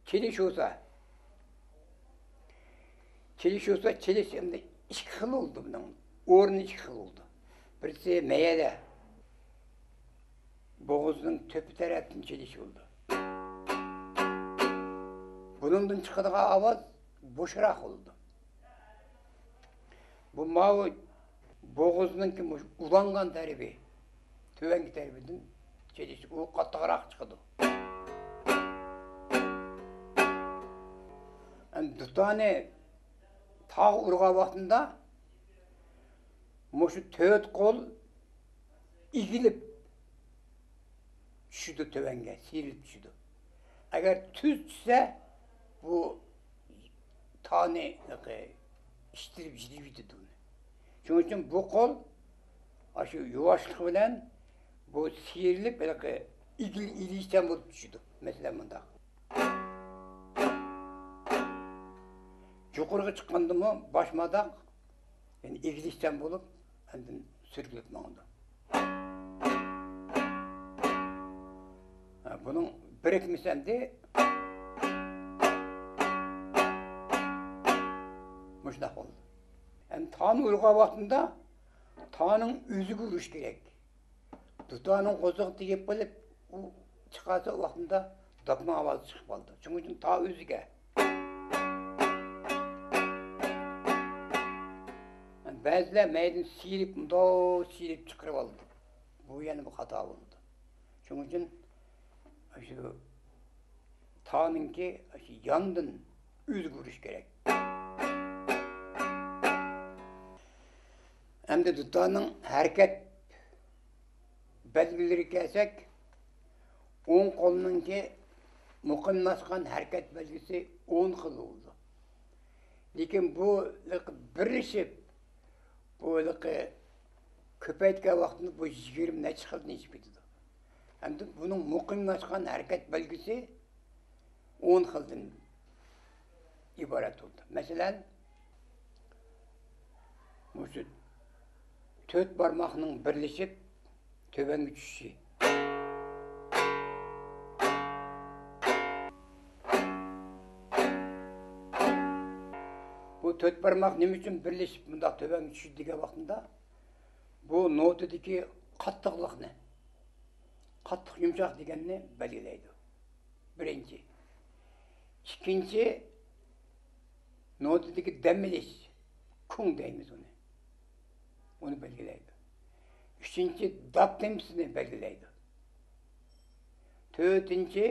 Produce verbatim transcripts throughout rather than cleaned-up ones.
چېلىش بولسا، چېلىش بولسا، چېلىش ئەمدى ئىككى خىل بولىدۇ بۇنىڭ. ئورنى ئىككى خىل بولىدۇ. بىرسى مەيەدە، بوغۇزنىڭ تۆپى تەرەپتىن چېلىش بولىدۇ. بۇنىڭدىن چىقىدىغان ئاۋاز بوشراق بولىدۇ. بۇ ماۋۇ بوغۇزنىڭكى مۇشۇ ئۇلانغان تەرىپى، تۆۋەنكى تەرىپىدىن چېلىش، ئۇ قاتتىقراق چىقىدۇ. ئەمدى دۇتارنى تاغا ئۇرغان ۋاقتىدا مۇشۇ تۆت قول ئېگىلىپ چۈشىدۇ تۆۋەنگە، سىيرىلىپ چۈشىدۇ. ئەگەر تۈز چۈشسە، بۇ تانى ھېلىقى ئىتتىرىپ يېتىۋېتىدۇ ئۇنى. شۇنىڭ ئۈچۈن بۇ قول ئاشۇ يۇۋاشلىق بىلەن بۇ سىيرىلىپ ھېلىقى ئېگىل-، ئېگىلىشچان بولۇپ چۈشىدۇ. مەسىلەن، مۇنداق. يۇقىرىغا چىققاندىمۇ باشماداق، يەنى ئېگىلىشچان بولۇپ، ئاندىن سۈركىلىپ ماڭىدۇ. ھە، بۇنىڭ بىرىكمىسى ئەمدى مۇشۇنداق بولىدۇ. ئەمدى تانى ئۇرغان ۋاقتىدا تانىڭ ئۆزىگە ئۇرۇش كېرەك. دۇتارنىڭ قوزۇقى تېگىپ قېلىپ، ئۇ چىقارسا، ئۇ ۋاقتىدا داپنىڭ ئاۋازى چىقىپ قالىدۇ. شۇنىڭ ئۈچۈن تا ئۆزىگە. بەزىلەر مەيدىن سىيرىپ، مۇنداق سىيرىپ چىقىرىۋالىدۇ. بۇ يەنە بۇ خاتا بولىدۇ. شۇنىڭ ئۈچۈن شۇ تانىڭكى ياندىن ئۆزىگە ئۇرۇش كېرەك. ئەمدى دۇتارنىڭ ھەرىكەت بەلگىلىرىگە كەلسەك، ئوڭ قولنىڭكى مۇقىملاشقان ھەرىكەت بەلگىسى ئون خىل بولىدۇ. لېكىن بۇ بىرلىشىپ، بۇ ھېلىقى كۆپەيتكەن ۋاقتىدا بۇ يىگىرمە نەچچە خىلدىن ئېشىپ كېتىدۇ. ئەمدى بۇنىڭ مۇقىملاشقان ھەرىكەت بەلگىسى ئون خىلدىن ئىبارەت بولىدۇ. مەسىلەن، مۇشۇ تۆت بارماقنىڭ بىرلىشىپ، تۆۋەنگە چۈشۈشى. بۇ تۆت بارماق نېمە ئۈچۈن بىرلىشىپ مۇنداق تۆۋەنگە چۈشىدۇ دېگەن ۋاقتىدا، بۇ نوتىدىكى قاتتىقلىقنى، قاتتىق يۇمشاق دېگەننى بەلگىلەيدۇ. بىرىنچى. ئىككىنچى، نوتىدىكى دەم ئېلىش، كۇڭ دەيمىز ئۇنى. ئۇنى بەلگىلەيدۇ. ئۈچىنچى، داپ تېمپىسىنى بەلگىلەيدۇ. تۆتىنچى،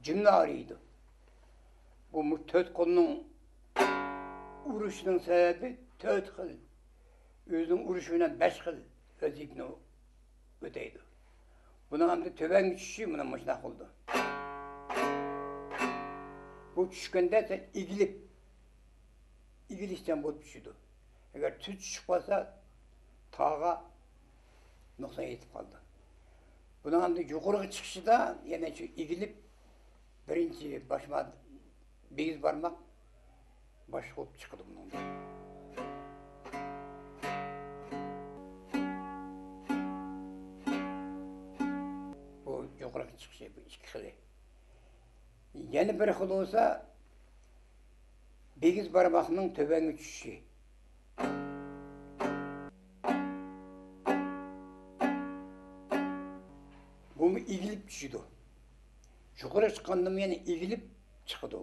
جۈملە ئايرىيدۇ. بۇ مۇ-، تۆت قولنىڭ ئۇرۇشىنىڭ سەۋەبى تۆت خىل، ئۆزىنىڭ ئۇرۇشى بىلەن بەش خىل ۋەزىپىنى ئۆتەيدۇ. بۇنىڭ ئەمدى تۆۋەنگە چۈشۈشى مانا مۇشۇنداق بولىدۇ. بۇ چۈشكەندە سەل ئېگىلىپ، ئېگىلىشچان بولۇپ چۈشىدۇ. ئەگەر تۈز چۈشۈپ قالسا، تاغا نۇقسان يېتىپ قالىدۇ. بۇنىڭ ئەمدى يۇقىرىغا چىقىشىدا يەنە شۇ ئېگىلىپ، بىرىنچى باشما-، بىگىز بارماق باشقا بولۇپ چىقىدۇ بۇنىڭدا. بۇ يۇقىرىغا چىقىشى، بۇ ئىككى خىلى. يەنە بىر خىل بولسا، بىگىز بارماقنىڭ تۆۋەنگە چۈشۈشى. بۇمۇ ئېگىلىپ چۈشىدۇ. يۇقىرى چىققاندىمۇ يەنە ئېگىلىپ چىقىدۇ.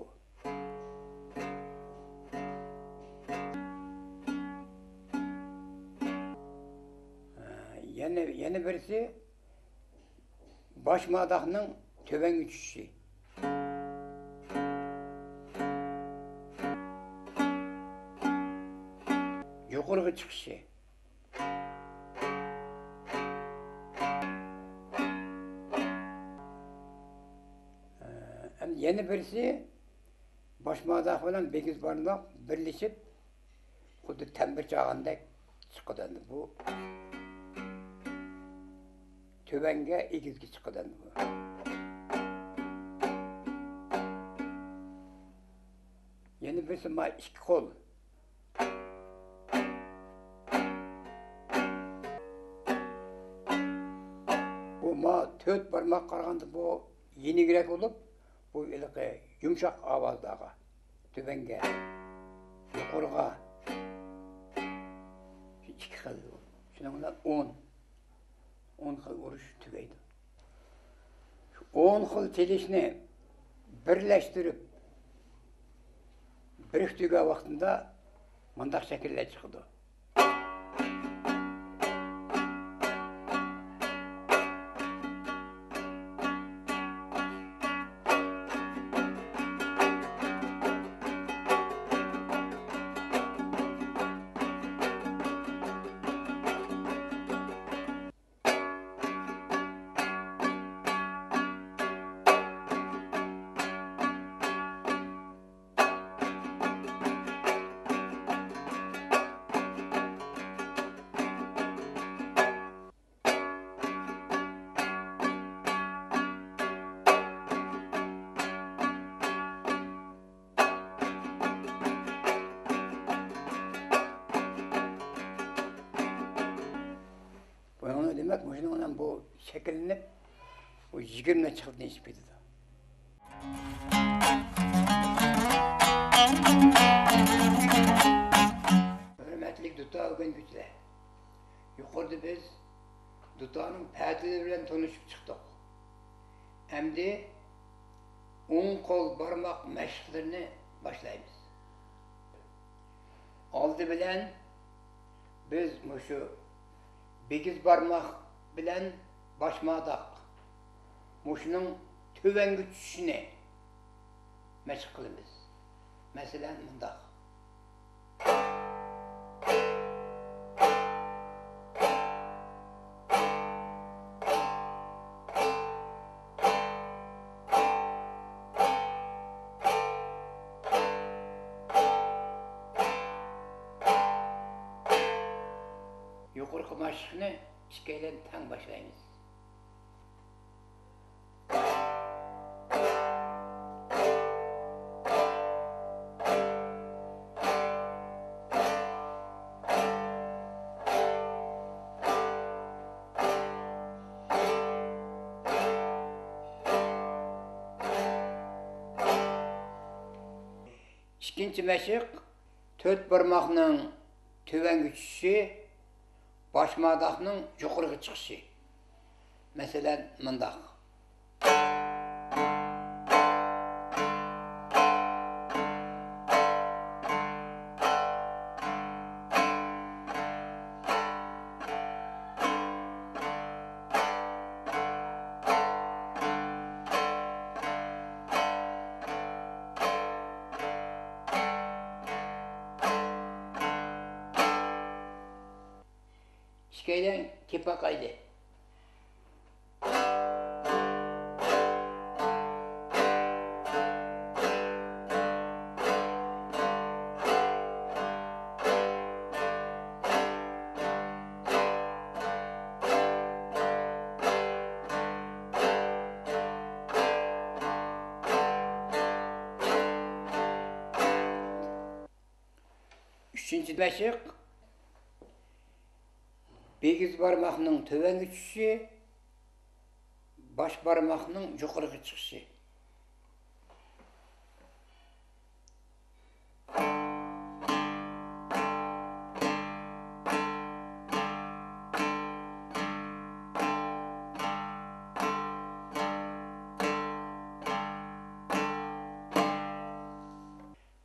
ھە، يەنە، يەنە بىرسى، باشماداقنىڭ تۆۋەنگە چۈشۈشى. يۇقىرىغا چىقىشى. ئەمدى يەنە بىرسى، باشماداق بىلەن بىگىز بارماق بىرلىشىپ، خۇددى تەمبۇر چالغاندەك چىقىدۇ ئەمدى بۇ. تۆۋەنگە، ئېگىزگە چىقىدۇ ئەمدى بۇ. يەنە بىرسى، ما ئىككى قول. بۇ ما تۆت بارماققا قارىغاندا بۇ يېنىكرەك بولۇپ، بۇ ھېلىقى يۇمشاق ئاۋازلارغا، تۆۋەنگە، يۇقىرىغا، شۇ ئىككى خىل. شۇنىڭ بىلەن ئون، ئون خىل ئۇرۇش تۈگەيدۇ. شۇ ئون خىل چېلىشنى بىرلەشتۈرۈپ، بىرىكتۈرگەن ۋاقتىدا مۇنداق شەكىللەر چىقىدۇ. بۇنىڭ دېمەك، مۇشۇنىڭ بىلەن بۇ شەكىللىنىپ، بۇ يىگىرمە نەچچە خىل دېيىشىپ كېتىدۇ. ھۆرمەتلىك دۇتا ئۆگەنگۈچىلەر! يۇقىرىدا بىز دۇتانىڭ پەدىلىرى بىلەن تونۇشۇپ چىقتۇق. ئەمدى ئوڭ قول بارماق مەشىقلىرىنى باشلايمىز. ئالدى بىلەن بىز مۇشۇ بىگىز بارماق بىلەن باشماداق، مۇشۇنىڭ تۆۋەنگە چۈشۈشىنى مەشىق قىلىمىز. مەسىلەن، مۇنداق. يۇقىرىقى مەشىقنى ئىككىيلەن تەڭ باشلايمىز. ئىككىنچى مەشىق، تۆت بارماقنىڭ تۆۋەنگە چۈشۈشى، باشماداقنىڭ يۇقىرىغا چىقىشى. مەسىلەن، مۇنداق. ئىككىيلەن كېپەقەيلى. ئۈچىنچى مەشىق. بىگىز بارماقنىڭ تۆۋەنگە چۈشۈشى، باش بارماقنىڭ يۇقىرىغا چىقىشى.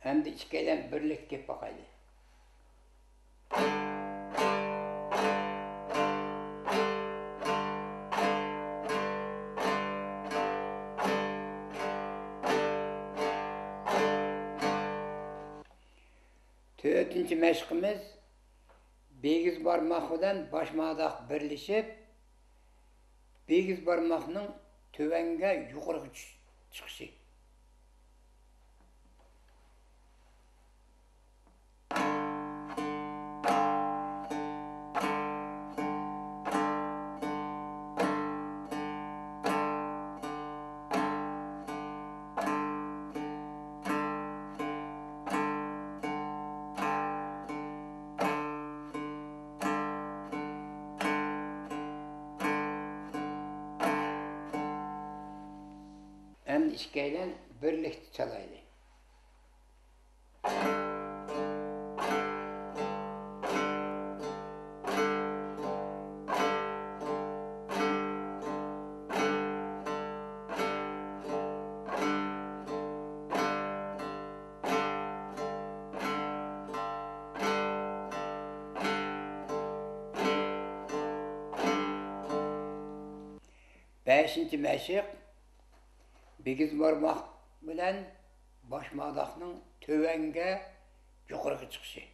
ئەمدى ئىككىيلەن بىرلىكتە كېلىپ باقايلى. تۆتىنچى مەشىقىمىز بىگىز بارماق بىلەن باش ماداق بىرلىشىپ، بىگىز بارماقنىڭ تۆۋەنگە يۇقىرىغا چۈش-، چىقىشى. ئەمدى ئىككىيلەن بىرلىكتە چالايلى. بەشىنچى مەشىق. بىگىز بارماق بىلەن باش ماداقنىڭ تۆۋەنگە يۇقىرىغا چىقىشى.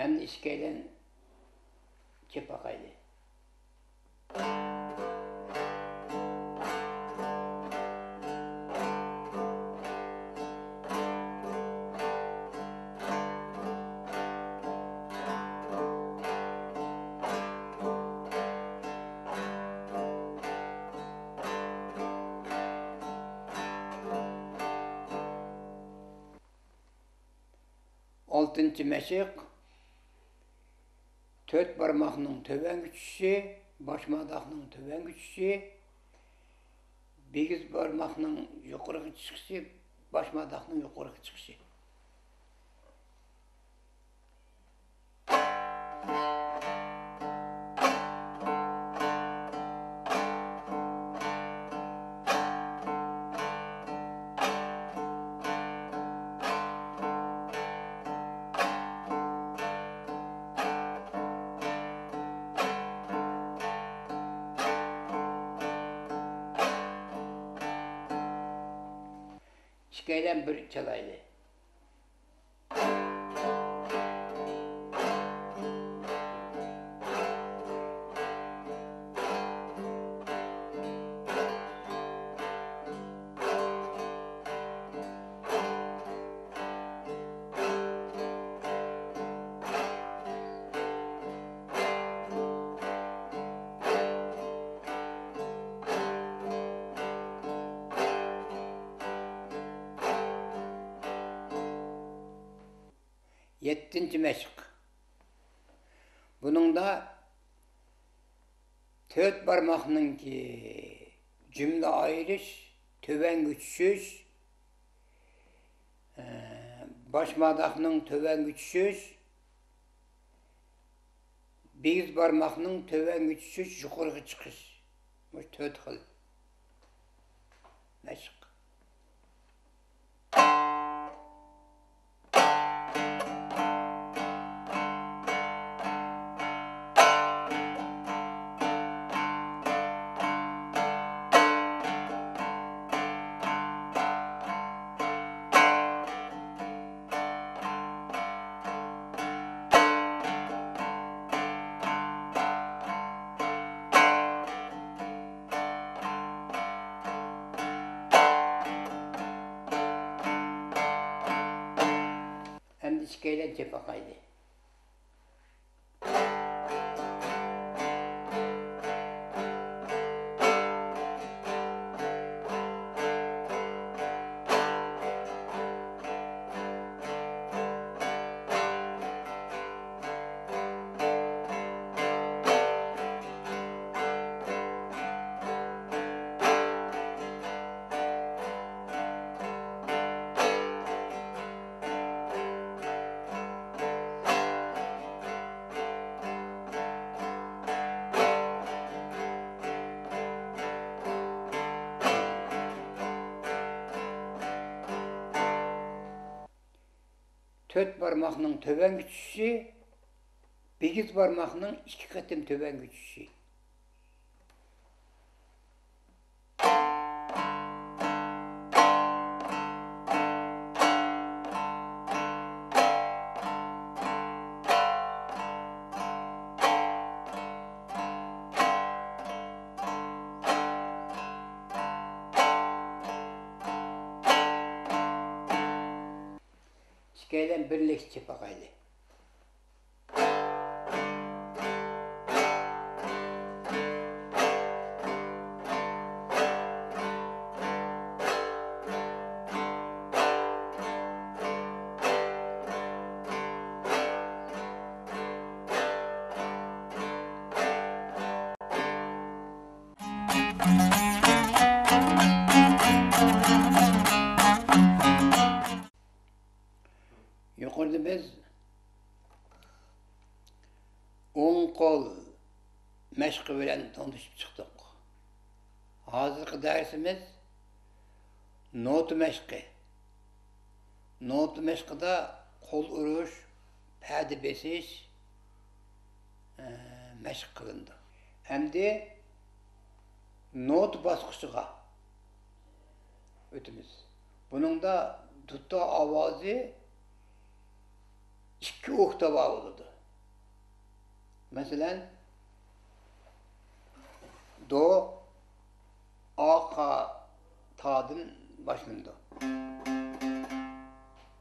ئەمدى ئىككىيلەن كېلىپ باقايلى. ئالتىنچى مەشىق. تۆت بارماقنىڭ تۆۋەنگە چۈشۈشى، باش ماداقنىڭ تۆۋەنگە چۈشۈشى، بىگىز بارماقنىڭ يۇقىرىغا چىقىشى، باش ماداقنىڭ يۇقىرىغا چىقىشى. ئىككىيلەن بىر چالايلى. يەتتىنچى مەشىق. بۇنىڭدا تۆت بارماقنىڭكى جۈملە ئايرىش، تۆۋەنگە چۈشۈش، ئە، باش ماداقنىڭ تۆۋەنگە چۈشۈش، بىگىز بارماقنىڭ تۆۋەنگە چۈشۈش، يۇقىرىغا چىقىش. مۇشۇ تۆت خىل مەشىق. ئەمدى ئىككىيلەن چېلىپ باقايلى. تۆت بارماقنىڭ تۆۋەنگە چۈشۈشى، بىگىز بارماقنىڭ ئىككى قېتىم تۆۋەنگە چۈشۈشى. ئىككىيلەن بىرلىكتە چېلىپ باقايلى. يۇقىرىدا بىز ئوڭ قول مەشقى بىلەن تونۇشۇپ چىقتۇق. ھازىرقى دەرسىمىز نوتا مەشقى. نوتا مەشقىدە قول ئۇرۇش، پەدە بېسىش، ئە، مەشىق قىلىنىدۇ. ئەمدى نوتا باسقۇچىغا ئۆتىمىز. بۇنىڭدا دۇتا ئاۋازى ئىككى ئوكتاۋا بولىدۇ. مەسىلەن، دو، ئا، قا، تادىن باشلىنىدۇ.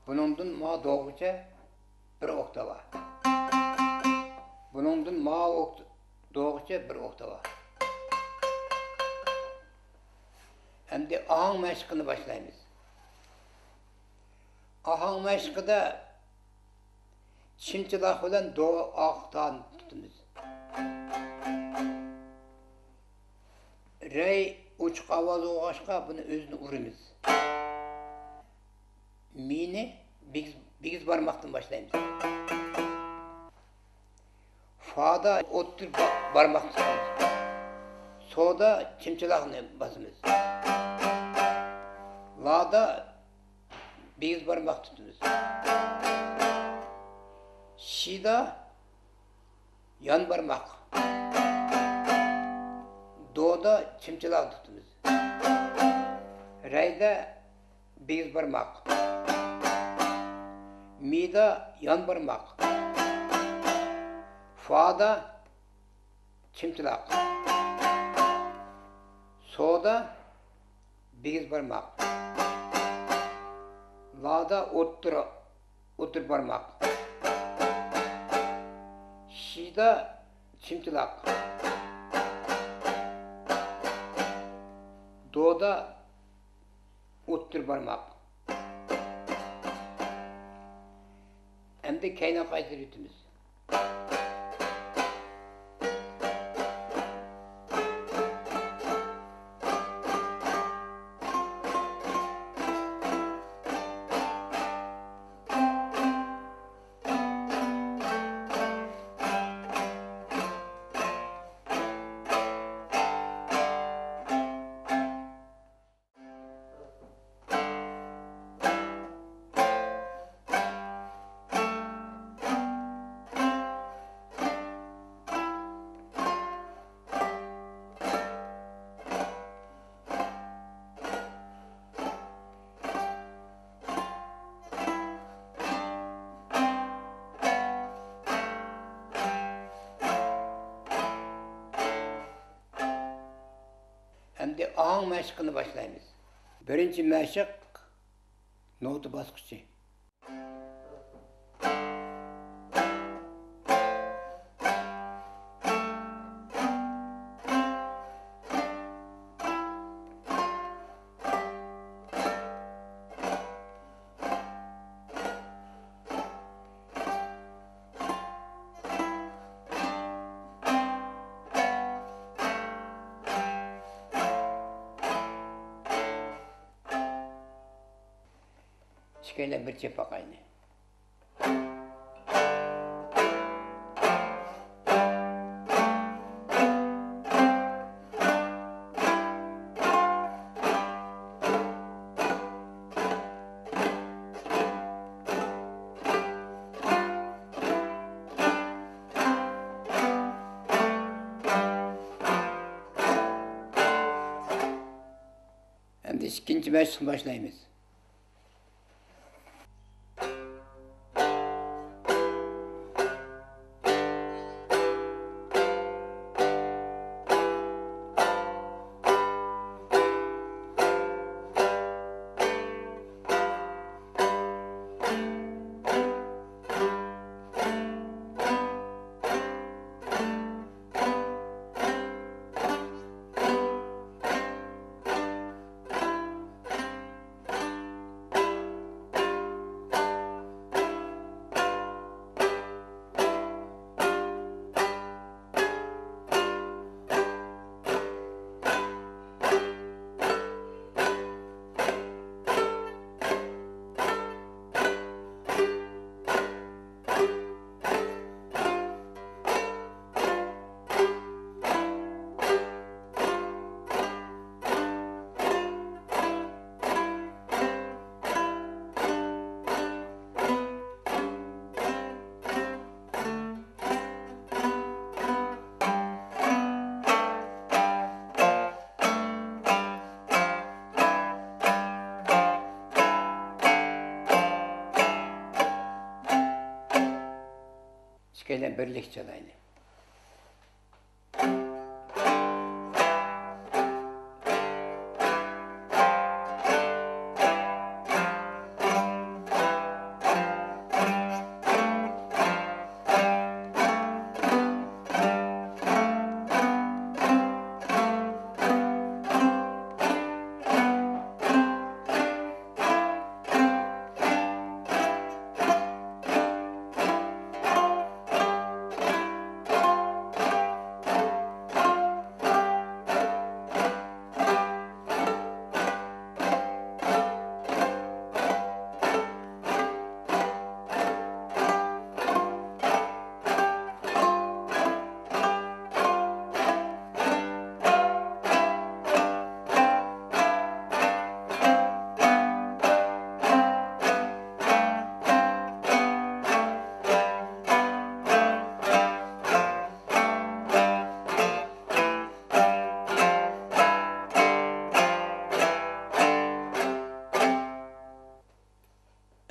بۇنىڭدىن ما دوغىچە بىر ئوكتاۋا. بۇنىڭدىن ما ئوكت-، دوغىچە بىر ئوكتاۋا. ئەمدى ئاھاڭ مەشقىنى باشلايمىز. ئاھاڭ مەشقىدە چىمچىلاق بىلەن دو، ئا، تانى تۇتىمىز. رەي ئوچۇق ئاۋاز بولغاچقا، بۇنى ئۆزىنى ئۇرىمىز. مىنى بىگىز، بىگىز بارماقتىن باشلايمىز. فادا ئوتتۇرا با-، بارماقنى تۇتىمىز. سودا چىمچىلاقنى باسىمىز. لادا بىگىز بارماق تۇتىمىز. شىدا يان بارماق. دودا چىمچىلاق تۇتىمىز. رەيدە بىگىز بارماق. مىدا يان بارماق. فادا چىمچىلاق. سودا بىگىز بارماق. لادا ئوتتۇرا، ئوتتۇرا بارماق. شىدا چىمچىلاق. دودا ئوتتۇرا بارماق. ئەمدى كەينىگە قايتۇرۇۋېتىمىز. ئەمدى ئاڭ مەشقىنى باشلايمىز. بىرىنچى مەشىق، نوتا باسقۇچى. ئىككىيلەن بىر چېلىپ باقايلى. ئەمدى ئىككىنچى مەشىقنى باشلايمىز. ئىككىيلەن بىرلىكتە چالايلى.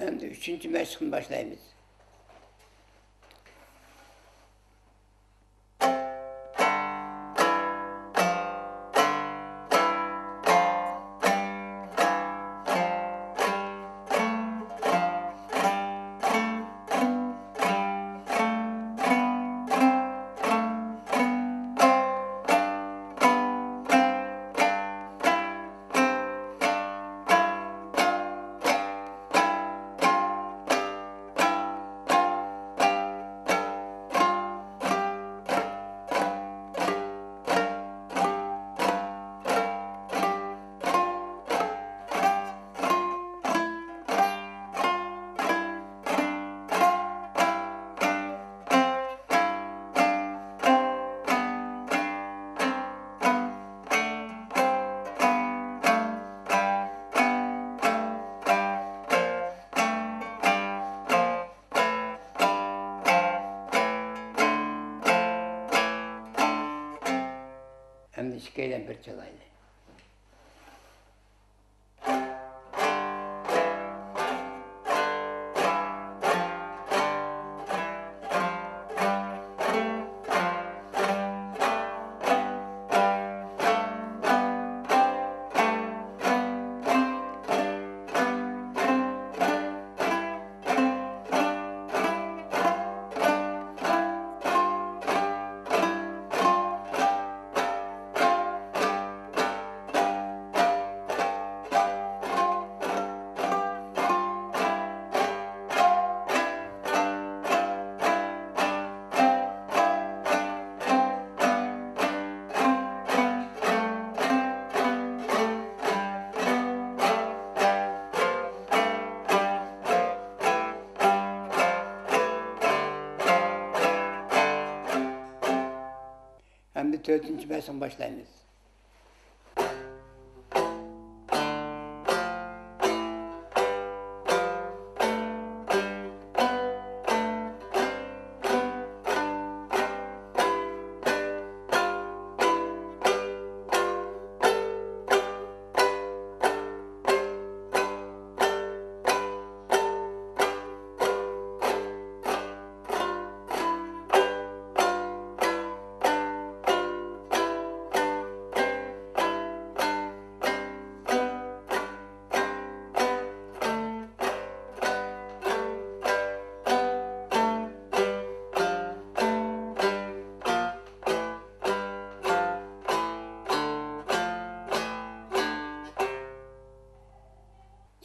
ئەمدى ئۈچىنچى مەشىقنى باشلايمىز. ئەمدى ئىككىيلەن بىر چالايلى. تۆتىنچى مەشىقنى باشلايمىز.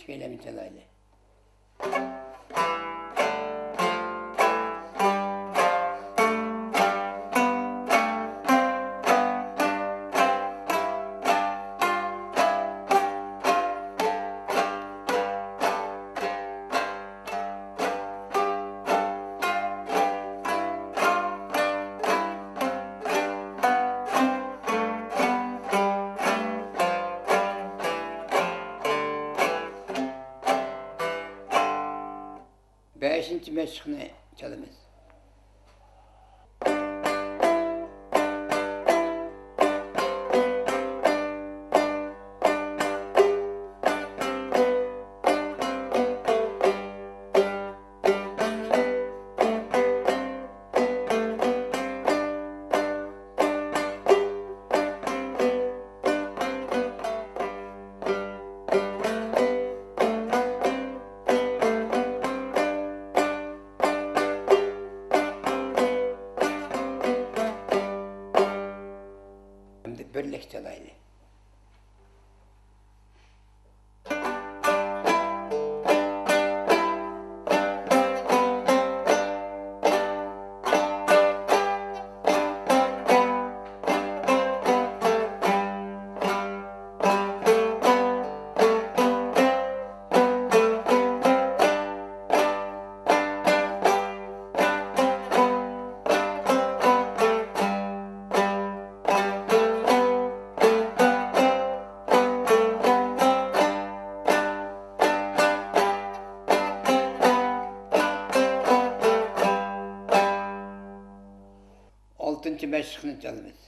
ئىككىيلەن چالايلى. بەشىنچى مەشىقنى چالىمىز. ئەمدى بىرلىكتە چالايلى. ئالتىنچى مەشىقنى چالىمىز.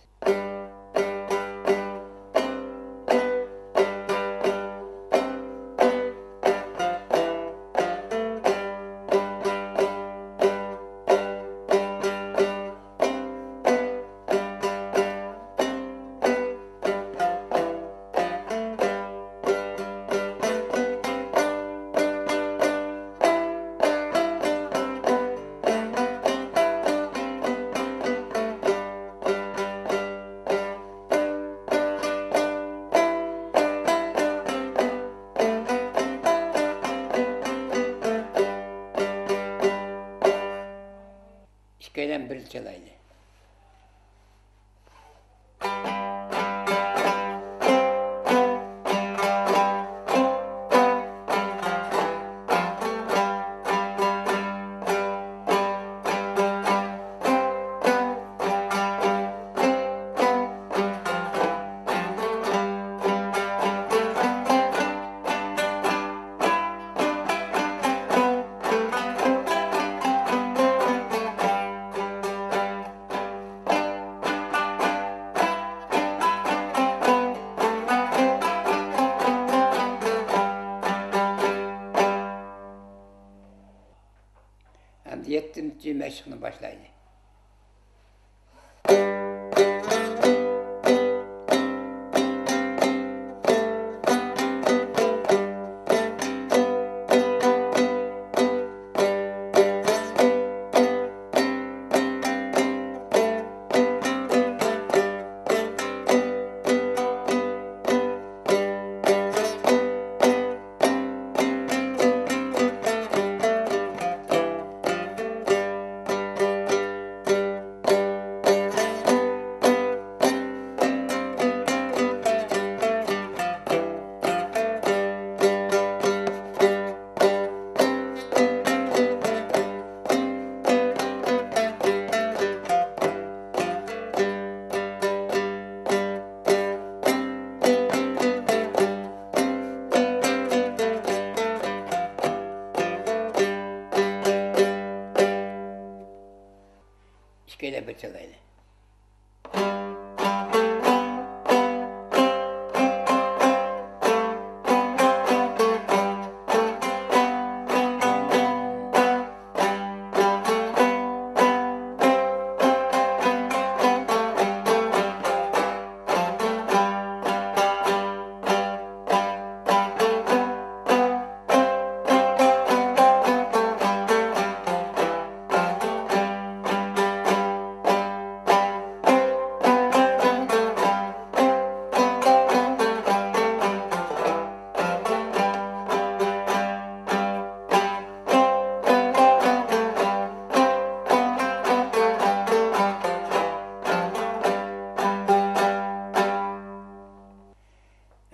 ئىككىيلەن بىرلىكتە چالايلى. ئەمدى يەتتىنچى مەشىقنى باشلايلى. ئىككىيلەپ بىر چالايلى.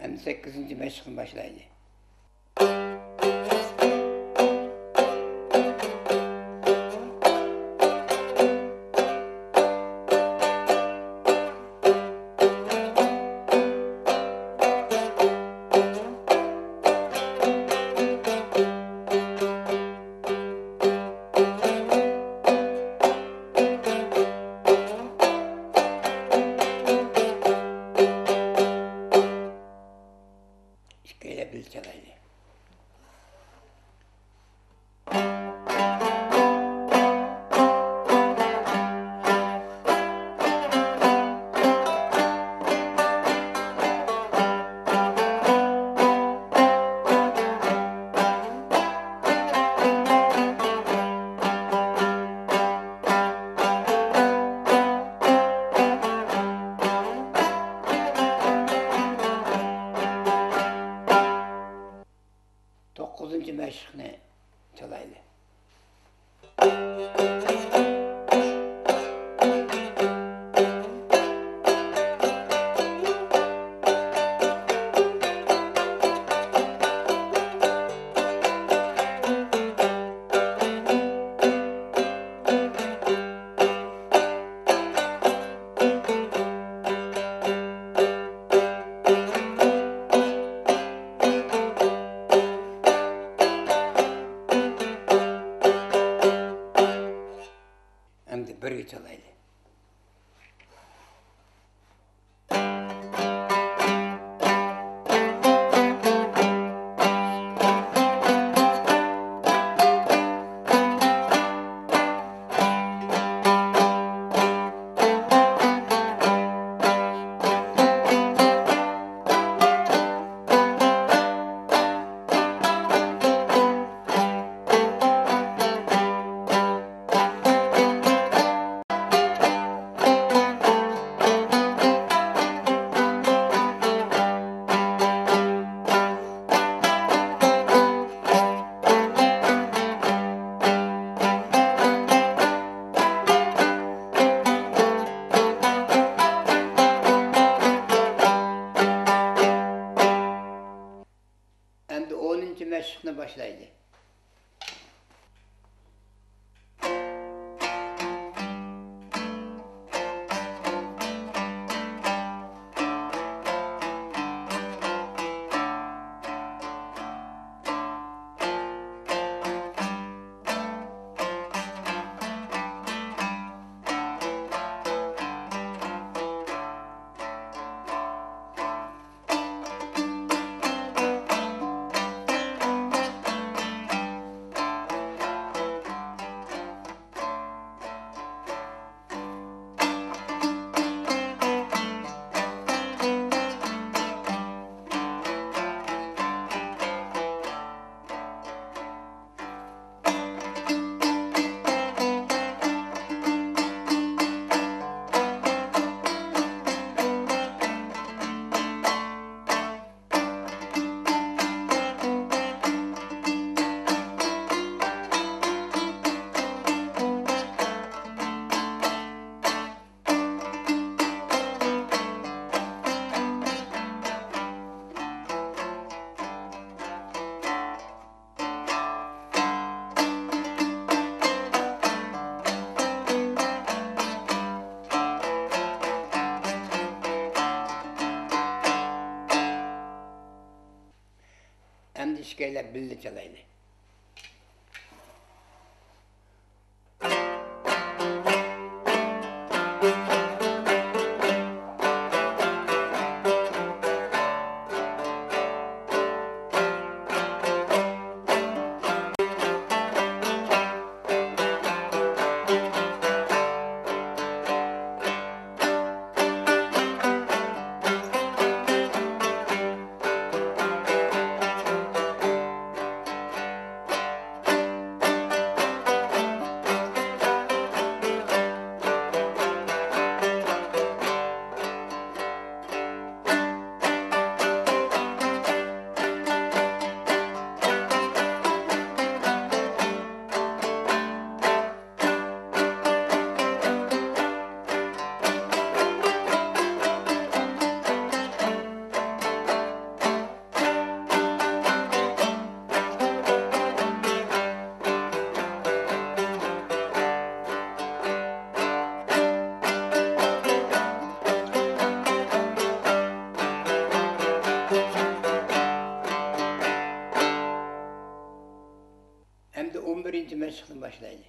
ئەمدى سەككىزىنچى مەشىقنى باشلايلى. ئىككىيلەپ بىللە چالايلى. توققۇزىنچى مەشىقنى چالايلى. ئەمدى بىرگە چالايلى. ئەمدى ئونىنچى مەشىقنى باشلايلى. ئەمدى ئىككىيلەپ بىللە چالايلى. باشلايلى.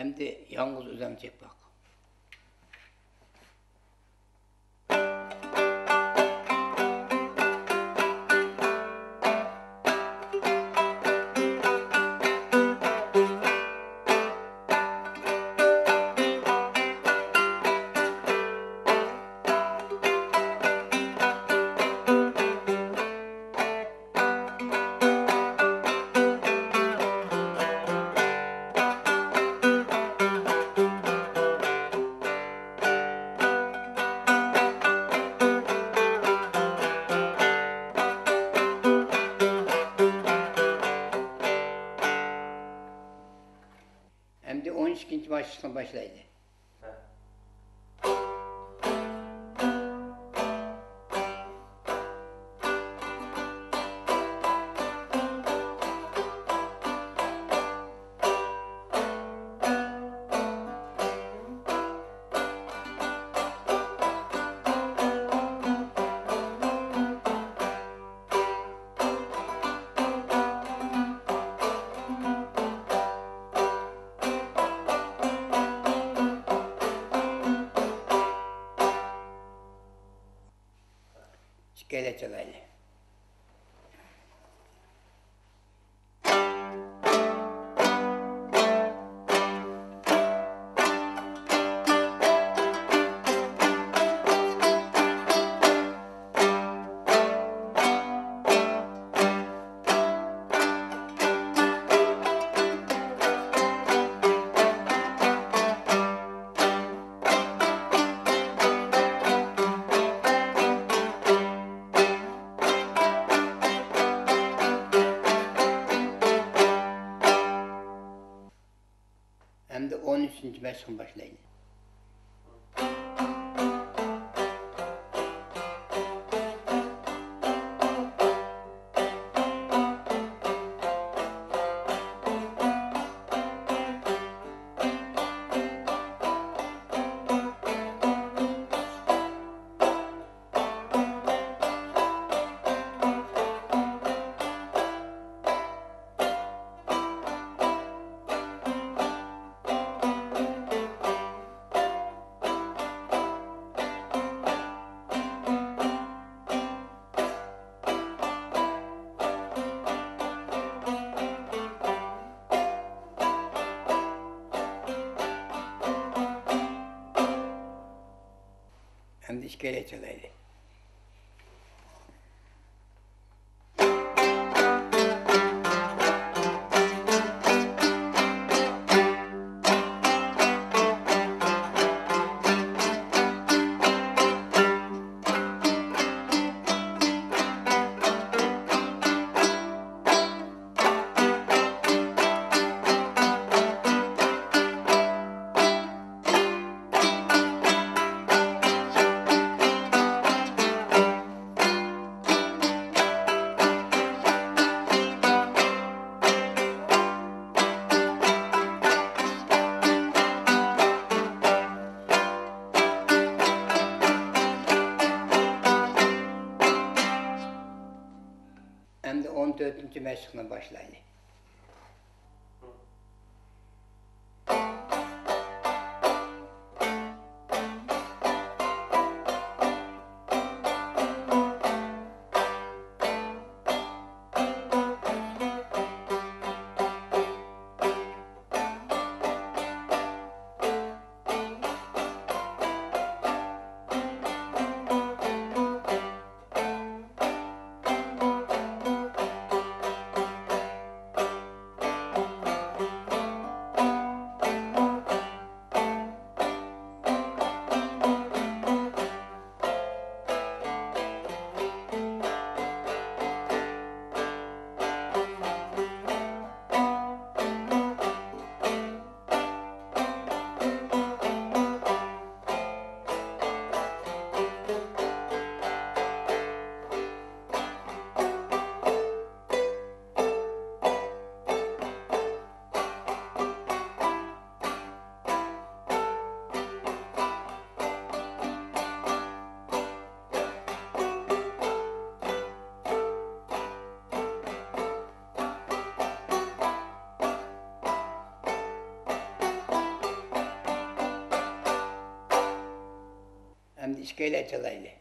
ئەمدى يالغۇز ئۆزۈڭ چېلىپ باق. ئەمدى ئون ئىككىنچى باشلىقنى باشلايلى. ئىككىيلەن چالايلى. ئەمدى ئون ئۈچىنچى مەشىقنى باشلايلى. ئەمدى ئىككىيلەن چالايلى. ئەمدى ئون تۆتىنچى مەشىقنى باشلايلى. ئىككىيلەن چالايلى.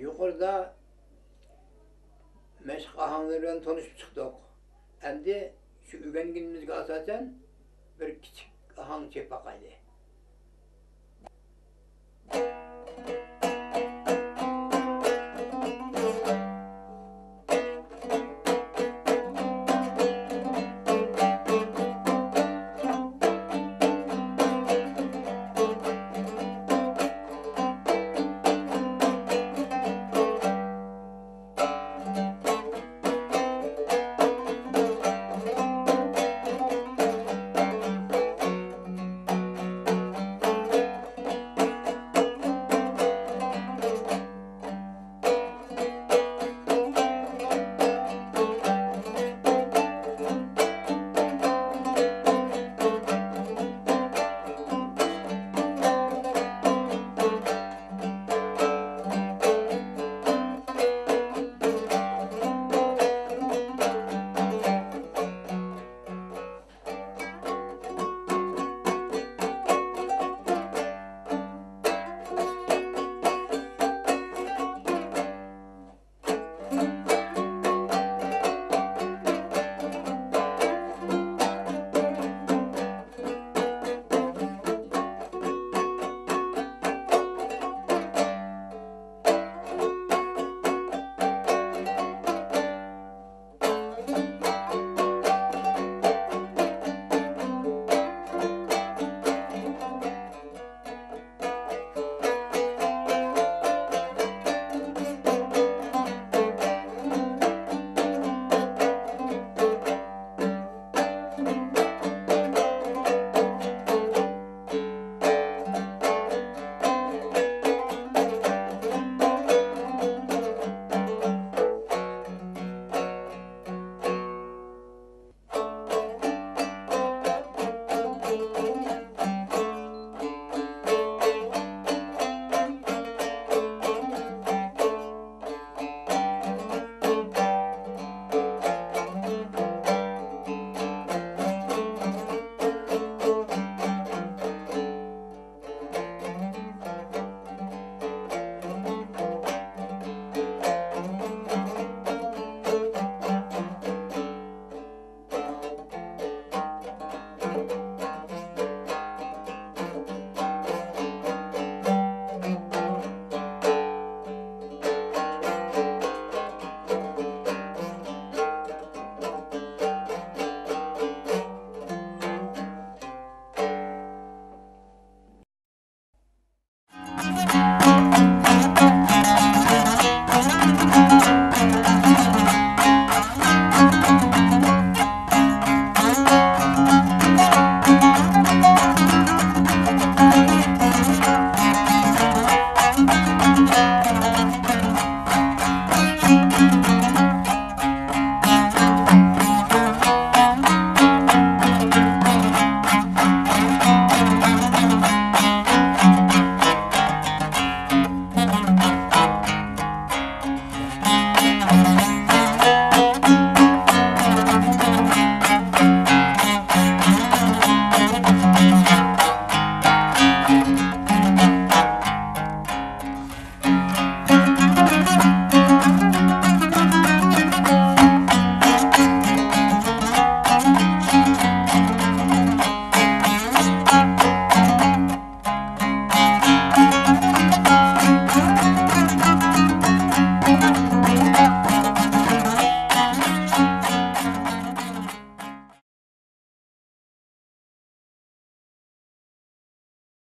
يۇقىرىدا مەشىق ئاھاڭلىرى بىلەن تونۇشۇپ چىقتۇق. ئەمدى شۇ ئۆگەنگىنىمىزگە ئاساسەن بىر كىچىك ئاھاڭ چېلىپ باقايلى.